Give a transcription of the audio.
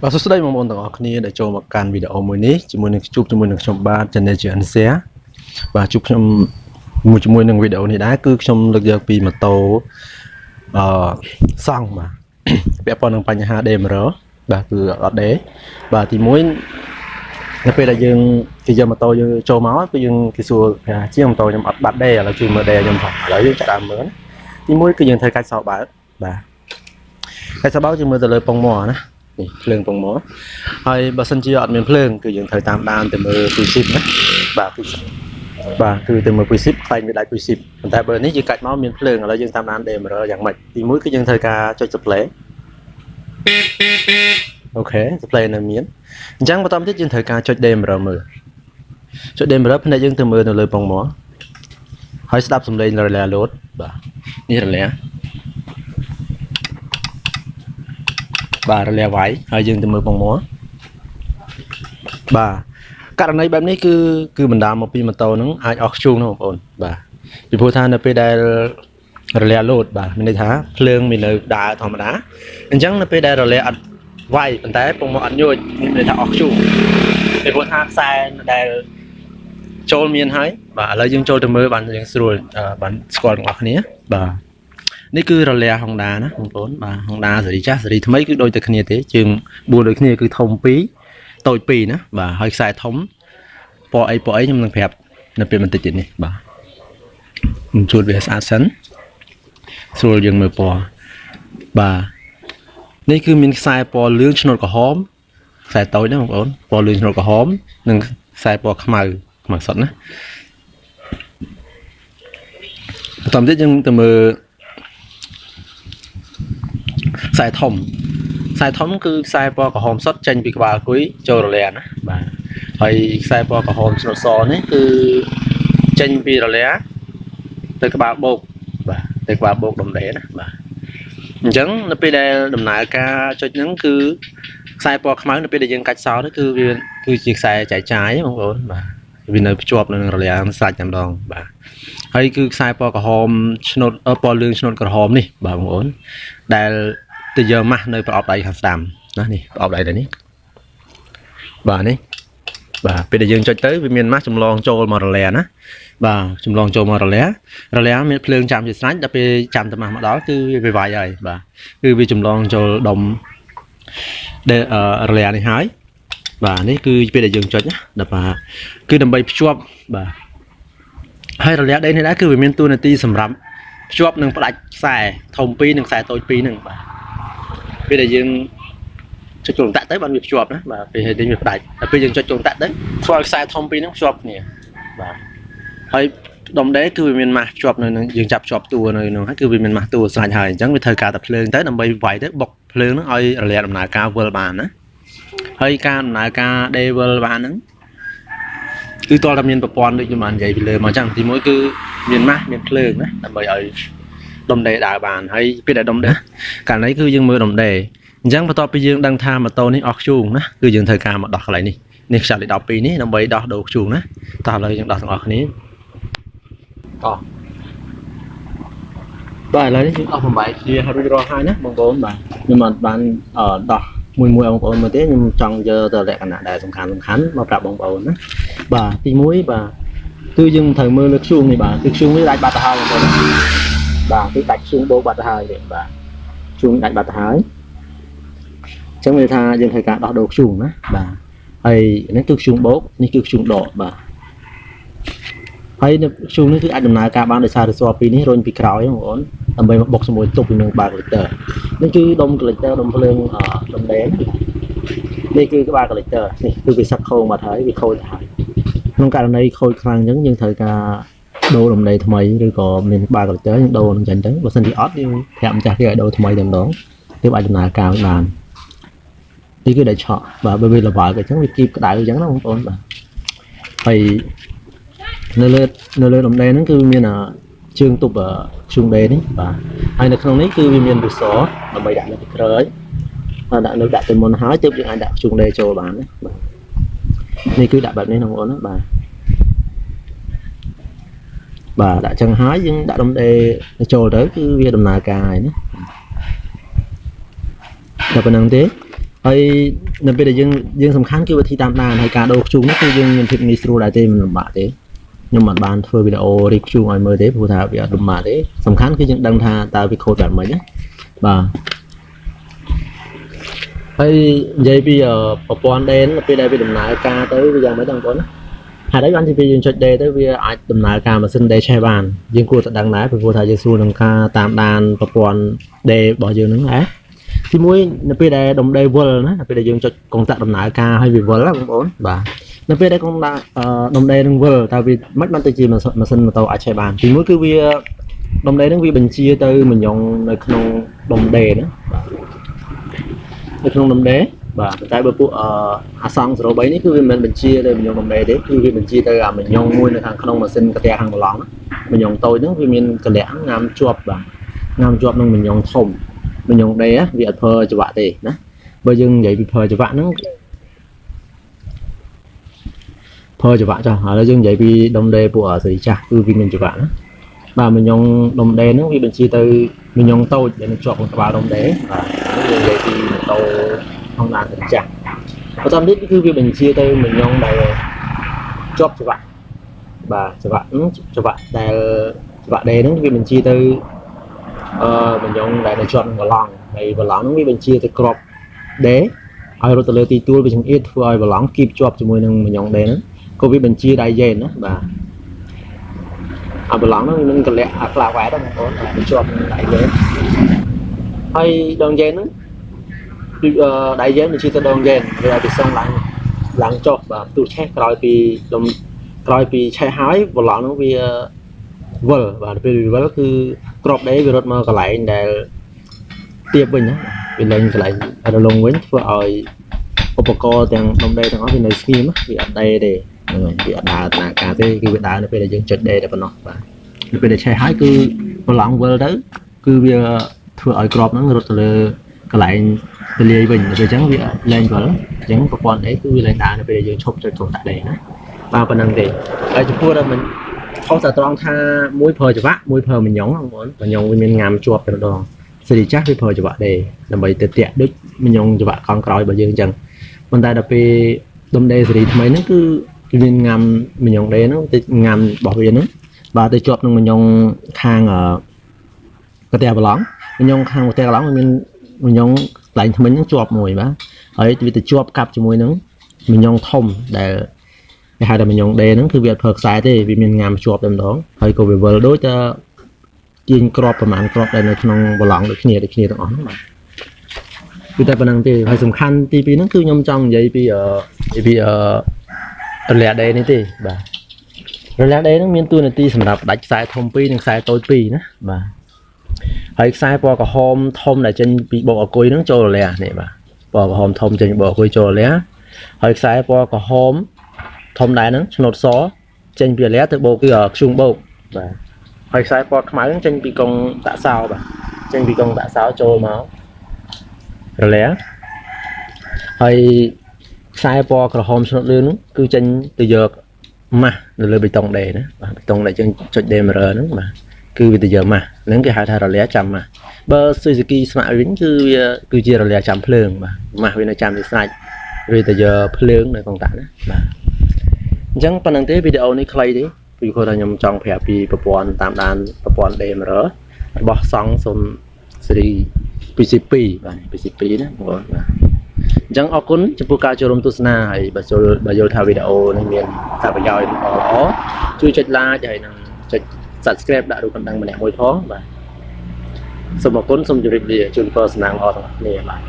បាទសួស្តីបងប្អូនទាំងអស់គ្នាដែលចូលមកកាន់វីដេអូមួយនេះជាមួយនឹងជួបជាមួយនឹងខ្ញុំបាទ Channel GN Share បាទជួបខ្ញុំមួយជាមួយនឹងវីដេអូនេះដែរគឺខ្ញុំលើកយកពីម៉ូតូអឺសង់បាទ ពាក់ព័ន្ធនឹងបញ្ហា DMR បាទគឺអត់ដេបាទទី1នៅពេលដែលយើងគេយកម៉ូតូយើងចូលមកគឺយើងគេសួរថាជាងម៉ូតូខ្ញុំអត់បាត់ដេឥឡូវជួយមើលដេខ្ញុំផងឥឡូវយើងចាប់ដើមមើលណាទី1គឺយើងត្រូវកាច់សោបើកបាទកាច់សោបើកយើងមើលទៅលើប៉ុងម៉ណានេះភ្លើងប៉ុងម៉ហើយបើសិនជាអត់មានភ្លើងគឺយើងត្រូវតាមដានទៅមើលទូស៊ីបណាបាទគឺបាទគឺទៅមើលពុយស៊ីបខ្លែងវាដាច់ពុយស៊ីបប៉ុន្តែបើនេះយើងកាច់មកមានភ្លើងឥឡូវយើងតាមដាន DMR យ៉ាងម៉េចទី1គឺយើងត្រូវការចុច supply អូខេ supply នៅមានអញ្ចឹងបន្តមកទៀតយើងត្រូវការចុច DMR មើលចុច DMR ភ្នែកយើងទៅមើលនៅលើប៉ុងមកហើយស្ដាប់សំឡេង relay load បាទនេះ relay បាទ relay វាយហើយយើងទៅមើលប៉ុងមកបាទករណីបែបនេះគឺគឺបណ្ដាលមកពីម៉ូតូហ្នឹងអាចអស់ខ្ជូងហ្នឹងបងប្អូនបាទពីព្រោះថានៅពេលដែល relay load បាទមានន័យថាភ្លើងមាននៅដើរធម្មតាអញ្ចឹងនៅពេលដែល relay អត់វាយប៉ុន្តែពងមកអត់ញួចមានន័យថាអស់ខ្ជូងពីព្រោះថាខ្សែដែលចូលមានហើយបាទឥឡូវយើងចូលទៅមើលបានយើងស្រួលបានស្គាល់ទាំងអស់គ្នាបាទនេះគឺ relay Honda ណាបងប្អូនបាទ Honda ស៊េរីចាស់ស៊េរីថ្មីគឺដូចតែគ្នាទេជើង4ដូចគ្នាគឺធំ2តូច2ណាបាទហើយខ្សែធំពណ៌អីពណ៌អីខ្ញុំនឹងប្រាប់នៅពេលបន្តិចទៀតនេះបាទខ្ញុំជួតវាស្អាតសិនស្រួលយើងមើលពណ៌បាទនេះគឺមានខ្សែពណ៌លឿងឆ្នូតក្រហមខ្សែតូចណាបងប្អូនពណ៌លឿងឆ្នូតក្រហមនិងខ្សែពណ៌ខ្មៅខ្មៅសុទ្ធណាបន្តទៀតយើងទៅមើលខ្សែធំខ្សែធំគឺខ្សែពណ៌ក្រហមសុទ្ធចេញពីក្បាលគុយចូលរលាណាបាទហើយខ្សែពណ៌ក្រហមឆ្នូតសនេះគឺចេញពីរលាទៅក្បាលបោកបាទទៅក្បាលបោកដុំដេណាបាទអញ្ចឹងនៅពេលដែលដំណើរការចុចហ្នឹងគឺខ្សែពណ៌ខ្មៅនៅពេលដែលយើងកាច់សោទៅគឺវាគឺជាខ្សែចែកចាយបងប្អូនបាទវានៅភ្ជាប់នៅនឹងរលាសាច់តែម្ដងបាទហើយគឺខ្សែពណ៌ក្រហមឆ្នូតពណ៌លឿងឆ្នូតក្រហមនេះបាទបងប្អូនដែលទៅយកម៉ាស់នៅប្រអប់ដៃខាងស្ដាំណានេះប្រអប់ដៃនេះបាទនេះបាទពេលដែលយើងចុចទៅវាមានម៉ាស់ចម្លងចូលមករលាណាបាទចម្លងចូលមករលារលាមានភ្លើងចាំជាស្រេចដល់ពេលចាំតែម៉ាស់មកដល់គឺវាវាយហើយបាទគឺវាចម្លងចូលដុំដែលរលានេះហើយបាទនេះគឺពេលដែលយើងចុចណាដល់បាទគឺដើម្បីភ្ជាប់បាទហើយរលាដីនេះដែរគឺវាមានតួនាទីសម្រាប់ភ្ជាប់នឹងផ្ដាច់ខ្សែធំ2និងខ្សែតូច2ហ្នឹងបាទពេលដែលយើងចុចចូលតាក់ទៅបានវាភ្ជាប់ណាបាទពេលហើយវាផ្ដាច់តែពេលយើងចុចចូលតាក់ទៅធ្វើឲ្យខ្សែធំ2ហ្នឹងភ្ជាប់គ្នាបាទហើយដុំដេគឺវាមានម៉ាស់ភ្ជាប់នៅនឹងយើងចាប់ភ្ជាប់តួនៅនោះហើយគឺវាមានម៉ាស់តួស្រេចហើយអញ្ចឹងវាត្រូវការតែភ្លើងទៅដើម្បីវាយទៅបុកភ្លើងហ្នឹងឲ្យរលាដំណើរការវិលបានណាហើយការដំណើរការដេវិលបានហ្នឹងគឺតើតែមានប្រព័ន្ធដូចខ្ញុំបាននិយាយពីលើមកអញ្ចឹងទីមួយគឺមានម៉ាស់មានភ្លើងណាដើម្បីឲ្យដុំដេដើរបានហើយពេលដែលដុំដេកាលនេះគឺយើងមើលដុំដេអញ្ចឹងបន្ទាប់ពីយើងដឹងថាម៉ូតូនេះអស់ខ្ជូងណាគឺយើងត្រូវការមកដោះកន្លែងនេះនេះខ្សែលេខ12នេះដើម្បីដោះដូរខ្ជូងណាតោះឥឡូវយើងដោះទាំងអស់គ្នាតោះបាទឥឡូវនេះយើងដោះបំបែកគ្នាហើយរួចរាល់ហើយណាបងប្អូនបាទខ្ញុំអត់បានដោះមួយមួយបងប្អូនមើលទេខ្ញុំចង់យកទៅលក្ខណៈដែលសំខាន់សំខាន់មកប្រាប់បងប្អូនណាបាទទី1បាទគឺយើងត្រូវមើលលើខ្ជូងនេះបាទគឺខ្ជូងនេះដាច់បាត់ទៅហើយបងប្អូនបាទគឺដាច់ខ្ជូងបោកបាត់ទៅហើយបាទខ្ជូងដាច់បាត់ទៅហើយអញ្ចឹងមានថាយើងត្រូវការដោះដូរខ្ជូងណាបាទហើយនេះគឺខ្ជូងបោកនេះគឺខ្ជូងដកបាទហើយនៅខ្ជូងនេះគឺអាចដំណើរការបានដោយសាររស័ពីរនេះរុញពីក្រោយបងប្អូនដើម្បីមកបុកជាមួយទប់ពីនឹងបាកលិចទ័រនេះគឺដុំកលិចទ័រដុំភ្លើងដុំដេននេះគឺក្បាលកលិចទ័រនេះគឺវាសឹកខោងបាត់ហើយវាខូចទៅហើយក្នុងករណីខូចខ្លាំងអញ្ចឹងយើងត្រូវការដូរដុំដេថ្មីឬក៏មានក្បាលកលិចទ័រយើងដូរនឹងចេញទៅបើសិនជាអត់យើងប្រាប់ម្ចាស់គេឲ្យដូរថ្មីតែម្ដងទើបអាចដំណើរការបាននេះគឺដែលឆក់បាទបើវាលបើកអញ្ចឹងវាគៀបក្តៅអញ្ចឹងណាបងប្អូនបាទហើយនៅលើដុំដេហ្នឹងគឺមានជើងទប់ខ្ជុងដេនេះបាទហើយនៅក្នុងនេះគឺវាមានឫសដើម្បីដាក់នៅពីក្រោយហើយដាក់នៅដាក់ទៅមុនហើយទើបយើងអាចដាក់ខ្ជុងដេចូលបានណាបាទនេះគឺដាក់បែបនេះបងប្អូនណាបាទបាទដាក់ចឹងហើយយើងដាក់ដុំដេចូលទៅគឺវាដំណើរការហើយណាតែប៉ុណ្្នឹងទេ ហើយនៅពេលដែលយើងសំខាន់គឺវិធីតាមដានហើយការដូរធ្យូងនេះគឺយើងមានភាពងាយស្រួលដែរទេមិនលំបាកទេខ្ញុំមិនបានធ្វើវីដេអូរៀបធ្យូងឲ្យមើលទេព្រោះថាវាអត់លំបាកទេសំខាន់គឺយើងដឹងថាតើវាខូចបែបម៉េចណាបាទហើយនិយាយពីប្រព័ន្ធដេនពេលដែលវាដំណើរការទៅវាយ៉ាងម៉េចបងប្អូនណាហេតុអីបានជាពេលយើងចុចដេទៅវាអាចដំណើរការម៉ាស៊ីនដេឆេះបានយើងគួរតែដឹងដែរព្រោះថាយើងស្រួលនឹងការតាមដានប្រព័ន្ធដេរបស់យើងហ្នឹងដែរទីមួយនៅពេលដែលដុំដេវិលណានៅពេលដែលយើងចុចកុងតាក់ដំណើរការឲ្យវាវិលណាបងប្អូនបាទនៅពេលដែលកុងតាក់ដុំដេនឹងវិលតើវាមិនបានទៅជាម៉ាស៊ីនម៉ូតូអាចឆេះបានទីមួយគឺវាដុំដេនឹងវាបញ្ជាទៅមញងនៅក្នុងដុំដេណាបាទនៅក្នុងដុំដេបាទប៉ុន្តែបើពួកអាសង់03នេះគឺវាមិនមែនបញ្ជាទៅមញងដុំដេទេគឺវាបញ្ជាទៅអាមញងមួយនៅខាងក្នុងម៉ាស៊ីនកតាខាងប្រឡងមញងតូចហ្នឹងវាមានកលៈងាំជាប់បាទងាំជាប់នឹងមញងធំមញងដេវាអត់ធ្វើច្រវាក់ទេណាបើយើងនិយាយពីធ្វើច្រវាក់ហ្នឹងធ្វើច្រវាក់ចុះឥឡូវយើងនិយាយពីដុំដេពួកសេរីចាស់គឺវាមានច្រវាក់ណាបាទមញងដុំដេហ្នឹងវាបញ្ជាទៅមញងតូចដែលនៅជាប់នឹងក្បាលដុំដេបាទយើងនិយាយពីម៉ូតូ Honda សេរីចាស់បន្តទៀតគឺវាបញ្ជាទៅមញងដែលជាប់ច្រវាក់បាទច្រវាក់ច្រវាក់ដែលច្រវាក់ដេហ្នឹងវាបញ្ជាទៅមញងដែលនៅជាប់នឹងបឡង់ហើយបឡង់ហ្នឹងវាបញ្ជាទៅក្របដេឲ្យរត់ទៅលើទីទួលវាចង្អៀតធ្វើឲ្យបឡង់គៀបជាប់ជាមួយនឹងមញងដេហ្នឹងក៏វាបញ្ជាដៃយ៉េនណាបាទអាបឡង់ហ្នឹងវាមានកលៈអាក្លាវ៉ែតបងប្អូនវាជាប់នឹងដៃយ៉េនហើយដងយ៉េនហ្នឹងគឺដៃយ៉េនបញ្ជាទៅដងយ៉េនវាឲ្យវាសងឡើងចុះបាទផ្ទុះឆេះក្រោយពីដុំក្រោយពីឆេះហើយបឡង់ហ្នឹងវាវិលបាទពេលវាវិលគឺក្របដេវារត់មកកន្លែងដែលទៀបវិញណាវាលែងកន្លែងរលងវិញធ្វើឲ្យឧបករណ៍ទាំងដុំដេទាំងអស់វានៅស្ងៀមវាអត់ដេទេហ្នឹងហើយវាអត់ដើរដំណើរការទេគឺវាដើរនៅពេលដែលយើងចុចដេតែប៉ុណ្ណោះបាទនៅពេលដែលឆេះហើយគឺប្រឡងវិលទៅគឺវាធ្វើឲ្យក្របហ្នឹងរត់ទៅលើកន្លែងទលាយវិញដល់ពេលអញ្ចឹងវាលែងវិលអញ្ចឹងប្រព័ន្ធដេគឺវាលែងដើរនៅពេលដែលយើងឈប់ចុចកុងតាក់ដេណាបាទប៉ុណ្្នឹងទេហើយចំពោះដល់មិនខុសតែត្រង់ថាមួយប្រើច្រវាក់មួយប្រើមញងបងប្អូនមញងវាមានងាំជាប់តែម្ដងសេរីចាស់វាប្រើច្រវាក់ដេដើម្បីទៅតាក់ដូចមញងច្រវាក់កង់ក្រោយរបស់យើងអញ្ចឹងប៉ុន្តែដល់ពេលដុំដេសេរីថ្មីហ្នឹងគឺវាមានងាំមញងដេហ្នឹងទៅងាំរបស់វាហ្នឹងបាទទៅជាប់នឹងមញងខាងកតាប្រឡងមញងខាងកតាប្រឡងវាមានមញងកន្លែងថ្មិញហ្នឹងជាប់មួយបាទហើយវាទៅជាប់កាប់ជាមួយនឹងមញងធំដែលគេហៅថាមញងដេហ្នឹងគឺវាអត់ប្រើខ្សែទេវាមានងាំជាប់តែម្ដងហើយក៏វាវិលដូចតែទាញក្របប្រហែលក្របដែលនៅក្នុងប្រឡងដូចគ្នាទាំងអស់ហ្នឹងបាទគឺតែប៉ុណ្្នឹងទេហើយសំខាន់ទី2ហ្នឹងគឺខ្ញុំចង់និយាយពីរលាដេនេះទេបាទរលាដេហ្នឹងមានតួនាទីសម្រាប់ដាច់ខ្សែធំ2និងខ្សែតូច2ណាបាទហើយខ្សែពណ៌ក្រហមធំដែលចេញពីបោកអគុយហ្នឹងចូលរលានេះបាទពណ៌ក្រហមធំចេញពីបោកអគុយចូលរលាហើយខ្សែពណ៌ក្រហមធំដែរហ្នឹងឆ្នោតសចេញពីរលាទៅបោកគឺខ្ជុងបោកបាទហើយខ្សែពណ៌ខ្មៅហ្នឹងចេញពីកុងតាក់សោបាទចេញពីកុងតាក់សោចូលមករលាហើយខ្សែពណ៌ក្រហមឆ្នោតលឿងហ្នឹងគឺចេញទៅយកម៉ាស់នៅលើបេតុងដេណាបាទបេតុងដែលយើងចុចដេ100ហ្នឹងបាទគឺវាទៅយកម៉ាស់ហ្នឹងគេហៅថារលាចាំម៉ាស់បើ Suzuki ស្មាក់វិញគឺវាគឺជារលាចាំភ្លើងបាទម៉ាស់វានៅចាំវាស្រេចវាទៅយកភ្លើងនៅកុងតាក់ណាបាទអញ្ចឹងប៉ុណ្្នឹងទេវីដេអូនេះខ្លីទេពីព្រោះថាខ្ញុំចង់ប្រាប់ពីប្រព័ន្ធតាមដានប្រព័ន្ធ D100 របស់សង់សុំស៊េរី PC2 បាទ PC2 ណាបងប្អូនបាទអញ្ចឹងអរគុណចំពោះការចូលរួមទស្សនាហើយបើយល់ថាវីដេអូនេះមានសារប្រយោជន៍ល្អៗជួយចុច like ហើយនិងចុច Subscribe ដាក់រូបកណ្ដឹងម្នាក់មួយផងបាទសូមអរគុណសូមជម្រាបលាជូនពរសំណាងល្អទាំងអស់គ្នាបាទ